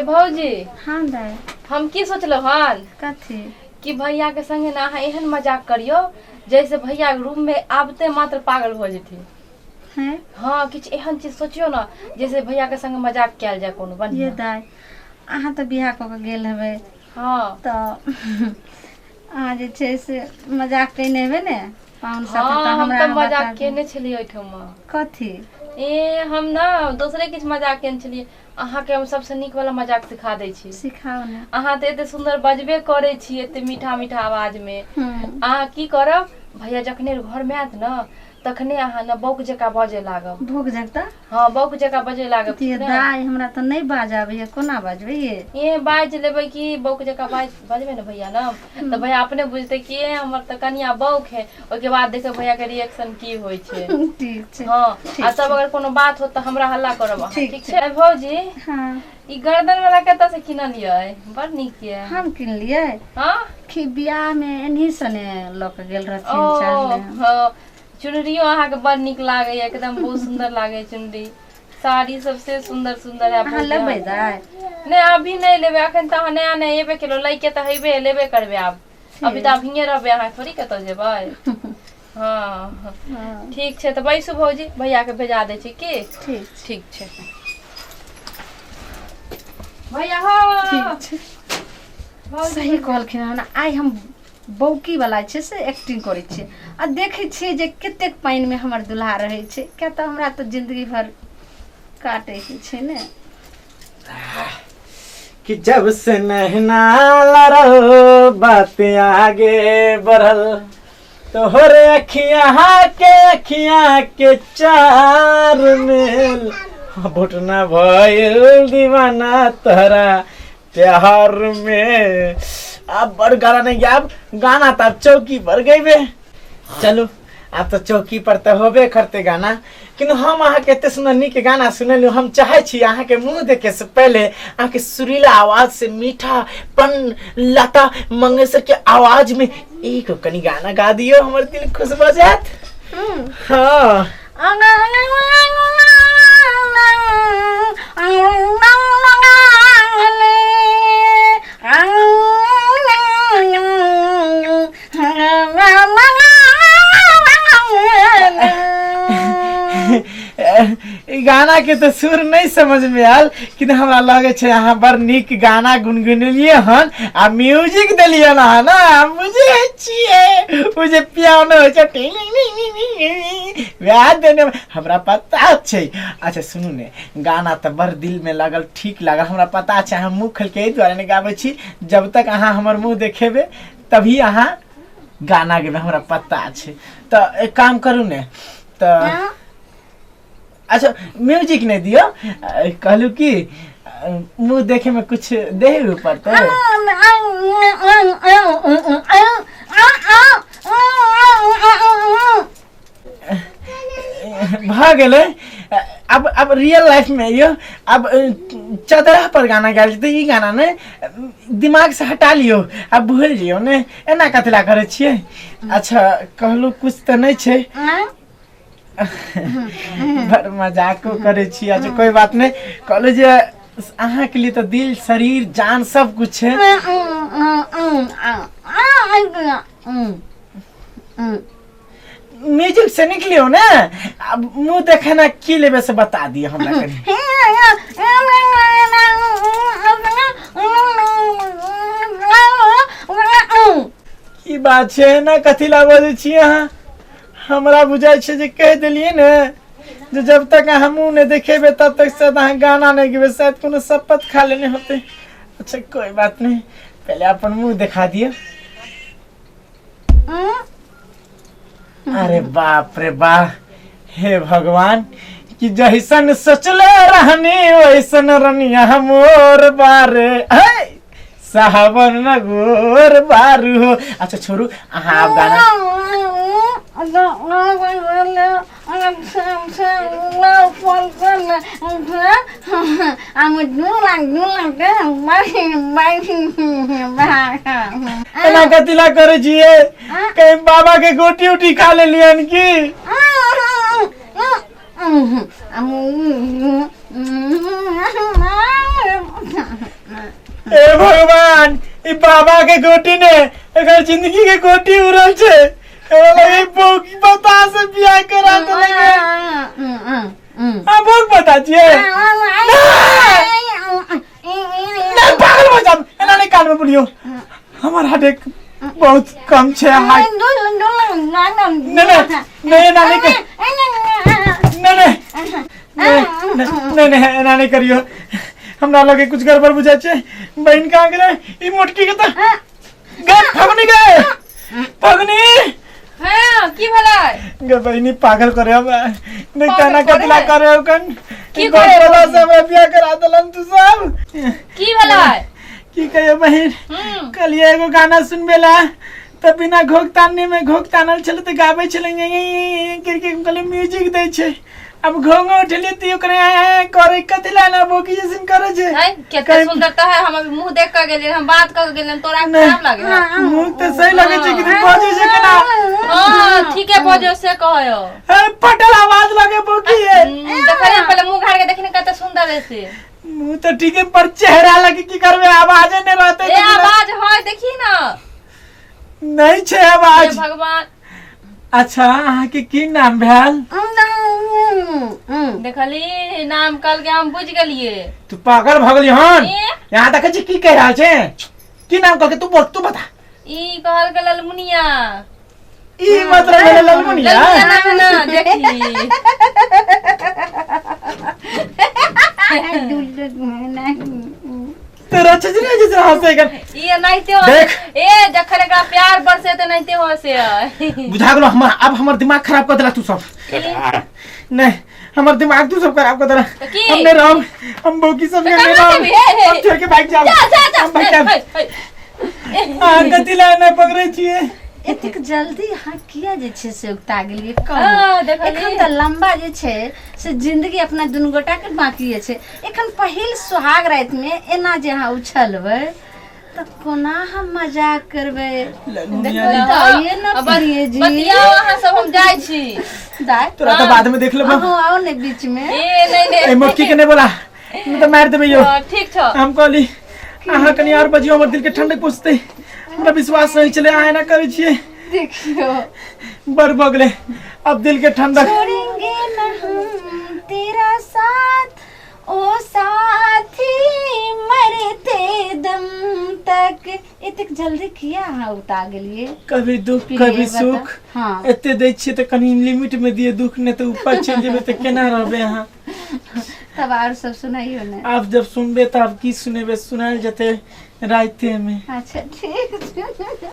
भौजी। हाँ दाइ। हम की सोचलहुँ हन? कथी? कि भैया के संगे ना अहाँ एहन मजाक करियौ जैसे भैया रूम में आबते मात्र पागल भऽ जेथिन। हैं? हाँ, किछु एहन चीज सोचियौ ने जैसे भैया के संगे मजाक कयल जाय कोनो ये बढ़िआँ। दाइ, अहाँ तऽ बियाह कऽ के गेल हेबै। हाँ। तऽ अहाँ जे छै से मजाक केने हेबै ने पाहुन साथे? हाँ, तऽ हम हमरा तऽ अहाँ मजाक बता दिअ। केने छलियै ओहिठमा। कथी? ए हम ने दोसरे किछु मजाक केने छलियै। अहाँके हम सबसँ नीक वाला मजाक सिखा दै छी। सिखाउ ने। अहाँ तऽ एते सुन्दर बजबे करै छी, एते मीठा मीठा आवाजमे। अहाँ की करब, भैया जखने घरमे आयत ने तखने अहाँ ने बौक जकाँ बजै लागब। भूख जगता? हाँ, बौक जकाँ बजै लागब। ये ठीक ने? दाइ, हमरा तऽ नहि बाजऽ आबैया, कोना बजबै ये? ए बाजि लेबै कि, बौक जकाँ बाजि बजबै ने भैया ने तऽ भैया अपने बुझतै कि ए हमर तऽ कनिया बौक है। ओहिके बाद देखबै भैया के रिएक्शन की होइ छै। ठीक छै। हाँ। ठीक आ तब छै। अगर कोनो बात होत तऽ हमरा हल्ला करब अहाँ। ठीक ठीक छै। छै भौजी? हाँ। ई गर्दन वाला कतऽ से किनलियै? बड़ नीक ये। हम किनलियै? हाँ। कि बियाह मे एनही सने लऽ के गेल रहथिन। ओ चढ़ले। हाँ, चुनरियो अहाँके बड़ नीक लागैया, एकदम बहुत सुन्दर लागैया चुनरी। साड़ी सबसे सुन्दर सुन्दर है अहाँ भौजी लेबै अहाँके। दाइ? नहि, अभी नहि लेबै। अखन तऽ अहाँ नया नया एबे केलहुँ, लैके तऽ हेबे लेबे करबै आब। अभी तऽ ठीक। आब हियाँ रहबै, अहाँ थोड़ी कतऽ जेबै। हाँ। हाँ। ठीक छै तऽ बैसू भौजी, भैयाके भेजा दै छी की। ठीक छै। ठीक छै भैया हो। ठीक छै। भौजी। सही कहलखिन हन। आइ हम बौकी वाला छै से एक्टिंग करै छियै आ देखै छियै जे कतेक पानिमे हमर दुल्हा रहै छै, किया तऽ हमरा तऽ जिंदगी भर काटैके छै ने। कि जब से नहना लड़ो बात आगे बढ़ल, तोहरे अखिया के अखिया के चार मेल भुटना भइल दीवाना तोहरा प्यार में। अब बड़ गाना नहीं, अब गाना तो अब चौकी पर गईबे। चलू, आब तऽ चौकी पर तऽ होबे करते गाना। किन्तु हम अहाँके एते सुन्दर नीक गाना सुनेलहुँ, हम चाहै छी अहाँके मुँह देखे से पहले अहाँके सुरीला आवाज से मीठापन लता मंगेशकर के आवाज में एक कनि गाना गा दियौ, हमर दिल खुश भऽ जायत। हाँ। ई गाना के तऽ सुर नहीं समझ में आयल, किन्तु हमरा लगे छै अहाँ बड़ नीक गाना गुनगुनेलियै हन आ म्यूजिक देलियै हन अहाँ ने। हम बुझै छियै, ओ जे पियानो होइ छै टिंग वएह देने, हमरा पता छै। अच्छा सुनू ने, गाना तऽ बड़ दिल में लागल, ठीक लागल। हमरा पता छै अहाँ मुँह खोलि के एहि दुआरे नहि गाबै छी, जब तक अहाँ हमर मुँह देखेबै तभी अहाँ गाना गेबै, हमरा पता छै। तऽ एक काम करू ने तऽ अच्छा म्यूजिक नहीं दियो, कहलू कि मुंह देखे में कुछ दे पड़ते। भऽ गेलै। अब रियल लाइफ में यो अब चदरा पर गाना गायल जेतै। ई गाना ने दिमाग से हटा लियौ, अब भूलि जइयौ ने। एना कथी ला करै छियै? अच्छा कहलू, कुछ तऽ नहि छै, बड़ मजाको करै छी। अच्छा कोई बात नहीं, कहलू जे अहाँके लिए तऽ दिल शरीर जान सब कुछ छै। म्यूजिक से निकलियो ने, अब मुंह देखे ना की लेबे से बता दियो हमरा कनी। की बात छै ना, कथी ला बजै छी अहाँ? हमरा बुझाइ छै जे कहि देलियै ने जे जब तक अहाँ मुँह नहि देखेबै तब तक शायद अहाँ गाना नहि गेबै, शायद कोनो शपथ खा लेने होतै। अच्छा कोई बात नहीं, पहले अपन मुँह देखा दियौ। अरे बाप रे बाह, हे भगवान, कि जैसन सोचले रहनी वैसन रनिया मोर बारे हे सावन न गोर बारू हो। अच्छा छोड़ू, अहाँ आब गाना एना कथी ला करै छियै? कहीं बाबा के गोटी उटी खा लेलियन की? ए भगवान, ई बाबा के गोटी ने एकर जिंदगी के गोटी उड़ल छे। ए लगे बौकी बता से बियाह करा देलक। हां बौक बता छिए। नहीं पागल हो जाब, एना नहीं कान में बोलियो। हमर हार्ट बहुत कम छे। हार्ट नहीं नहीं एना नहीं नहीं नहीं नहीं नहीं एना नहीं करियो। हमरा लगे कुछ गड़बड़ बुझाय छे। बहन कहाँ गेलै? ई मोटकी के त गए फगनी गए फगनी। हां की भेलै गे बहनी? पागल करे हमरा नहीं तना कतला करे ओकन की करे वाला से हमरा बियाह करा देलन तू सब। की भेलै? की कहियो बहन, कल एगो गाना सुनबेला त बिना घोक तानने में घोक तानल छले त गाबै छले करके कहले म्यूजिक दै छै। अब घोंघा उठलिए त ओकरे करे कथि ला ना बोकी जैसन करे छै। नहीं केते सुंदरता है, हम अभी मुंह देख के गेलिए, हम बात कर गेलिए, तोरा खराब लागे? मुंह त सही लगे छै कि बजे छै केना? हां ठीक है बजे से कहयो। ए पटल आवाज लगे बोकी है। देखले पहले मुंह घाड़ के देखने कते सुंदर है से। मुंह त ठीक है पर चेहरा लगे की करबे, आवाज नै रहते। ए आवाज है देखी ना नहीं छै आवाज। भगवान। अच्छा अहाँ के की नाम भेल? देखली नाम कल के हम बुझ गेलिए। तू पागल भ गेली हन। यहाँ देखे छी की कह रहल छे? की नाम कह के तू बोल, तू बता। ई कहल के ललमुनिया। ई मतलब भेल ललमुनिया? ललमुनिया ना देखी। तोरा छजरी जैसे हंसे कर ई एनाहिते हो। देख। ए जखन एकरा प्यार बरसे त एनाहिते हंसे। बुझा गेलो हमर। अब हमर दिमाग खराब कर देला तू सब। नहीं हमर दिमाग तू सब खराब कर देला। हम नहीं रहब, हम बौकी सब के नहीं रहब, हम छोड़ के भाग जाब। जा जा जा हम भाग जाब। आ कथि ला नै पकड़ै छियै? एतेक जल्दी अहाँ किया जे छै से उगता गेलियै? कहू एखन तऽ लम्बा जे छै से जिंदगी अपना दुनू गोटा के बाकी छै। एखन पहिल सुहाग राति में एना जे अहाँ उछलबै तऽ कोना हम मजाक करबै? बतियाओ अहाँ सब, हम जाइ छी। दाइ तोरा तऽ बाद में देख लेबो। अहूँ आउ ने बीच में। ए नहीं नहीं ए मोटकी के नहीं बोला, नहीं तऽ मारि देबै यौ। ठीक छौ। हम कहली अहाँ कनि और बजियौ, हमर दिल के ठंडक पहुँचतै। हमरा विश्वास नहीं छलै अहाँ एना करै छियै। देखियौ बड़ भऽ गेलै अब दिल के ठंडक। छोड़ेंगे न हम तेरा साथ ओ साथी मरते दम तक। एतेक जल्दी किया अहाँ उता गेलियै? कभी दुख कभी सुख। हाँ एते दै छियै तऽ कनि लिमिट में दिए दुख, नहीं तऽ ऊपर चलि जेबै तऽ केना रहबै अहाँ? तब और सब सुनाइयो ने। आब जब सुनबै तऽ आब की सुनेबै, सुनायल जेतै रातिमे। अच्छा ठीक छै।